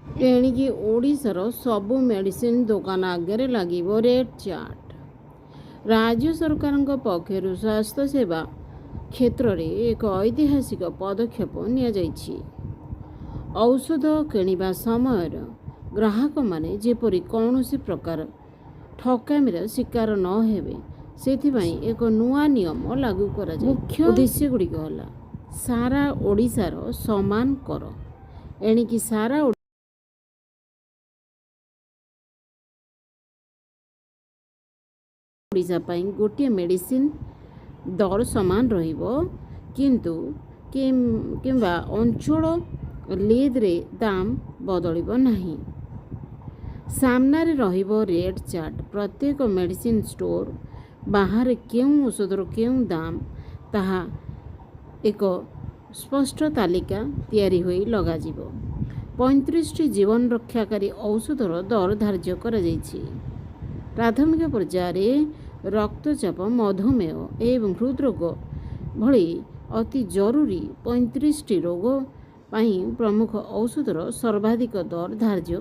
ଏଣିକି ଓଡ଼ିଶାର ସବୁ ମେଡ଼ିସିନ ଦୋକାନ ଆଗରେ ଲାଗିବ ରେଟ୍ ଚାର୍ଟ। ରାଜ୍ୟ ସରକାରଙ୍କ ପକ୍ଷରୁ ସ୍ୱାସ୍ଥ୍ୟସେବା କ୍ଷେତ୍ରରେ ଏକ ଐତିହାସିକ ପଦକ୍ଷେପ ନିଆଯାଇଛି। ଔଷଧ କିଣିବା ସମୟରେ ଗ୍ରାହକମାନେ ଯେପରି କୌଣସି ପ୍ରକାର ଠକାମିର ଶିକାର ନ ହେବେ, ସେଥିପାଇଁ ଏକ ନୂଆ ନିୟମ ଲାଗୁ କରାଯାଇଛି। ମୁଖ୍ୟ ଉଦ୍ଦେଶ୍ୟଗୁଡ଼ିକ ହେଲା, ସାରା ଓଡ଼ିଶାର ସମାନ କର। ଏଣିକି ସାରା ଓଡ଼ିଶା ପାଇଁ ଗୋଟିଏ ମେଡ଼ିସିନ ଦର ସମାନ ରହିବ, କିନ୍ତୁ କିମ୍ବା ଅଞ୍ଚଳ ଲିଦରେ ଦାମ ବଦଳିବ ନାହିଁ। ସାମ୍ନାରେ ରହିବ ରେଟ୍ ଚାର୍ଟ। ପ୍ରତ୍ୟେକ ମେଡ଼ିସିନ ଷ୍ଟୋର ବାହାରେ କେଉଁ ଔଷଧର କେଉଁ ଦାମ, ତାହା ଏକ ସ୍ପଷ୍ଟ ତାଲିକା ତିଆରି ହୋଇ ଲଗାଯିବ। 35ଟି ଜୀବନ ରକ୍ଷାକାରୀ ଔଷଧର ଦର ଧାର୍ଯ୍ୟ କରାଯାଇଛି। ପ୍ରାଥମିକ ପର୍ଯ୍ୟାୟରେ ରକ୍ତଚାପ, ମଧୁମେହ ଏବଂ ହୃଦରୋଗ ଭଳି ଅତି ଜରୁରୀ 35ଟି ରୋଗ ପାଇଁ ପ୍ରମୁଖ ଔଷଧର ସର୍ବାଧିକ ଦର ଧାର୍ଯ୍ୟ।